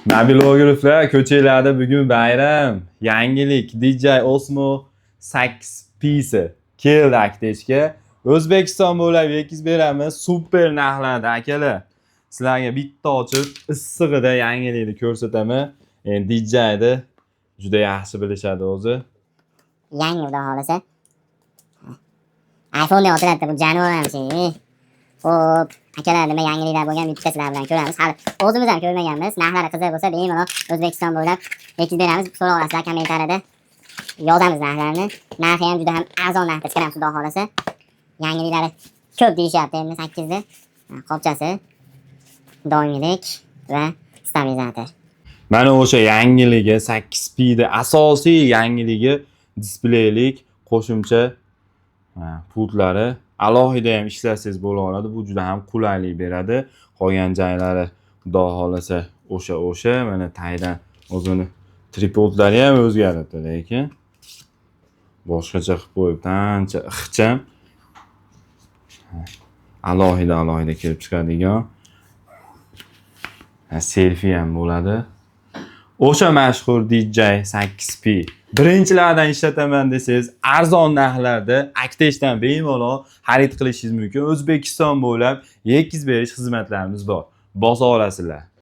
Mobilograflar, ko'chalarda bugun bayram. Yangilik DJI Osmo 8 P'si keldi Aktechga. O'zbekiston bo'ylab yetkazib beramiz. Super narxlarda, akalar. Sizlarga bitta ochib issig'ida yangilikni ko'rsataman. Endi DJI'ni juda yaxshi bilishadi o'zi. Yangi, xudo xohlasa. iPhone deb otiladi bu jonivor ham şey. Xo'p, akalar, nima yangiliklar bo'lgan, bitta sizlar bilan ko'ramiz. Hali o'zimiz ham ko'rmaganmiz. Narxlari qiziq bo'lsa, bemalol O'zbekiston bo'ylab yetkazib beramiz. So'ra olasizlar, kommentariyada yozamiz narxlarni. Narxi ham juda ham arzon narxda chiqaramiz, xudo xohlasa. Yangiliklari ko'p deyishyapti endi 8da. Qopchasi doimgidek va stabilizator. Mana o'sha yangiligi, 8P'da asosiy yangiligi displeylik qo'shimcha, ha, pultlari alohida ham ishlasangiz bo'laveradi. Bu juda ham qulaylik beradi. Qolgan joylari, xudo xohlasa, o'sha mana taydan o'zini tripodlari ham o'zgaribdi, lekin boshqacha qilib qo'yibdi, ancha ixcham. Ha, alohida alohida kelib chiqadigan. Ha, selfi ham bo'ladi. O'sha mashhur DJI 8P. Birinchilardan ishlataman desangiz, arzon narxlarda Aktechdan bemalol xarid qilishingiz mumkin. O'zbekiston bo'ylab yetkazib berish xizmatlarimiz bor. Bosa olasizlar.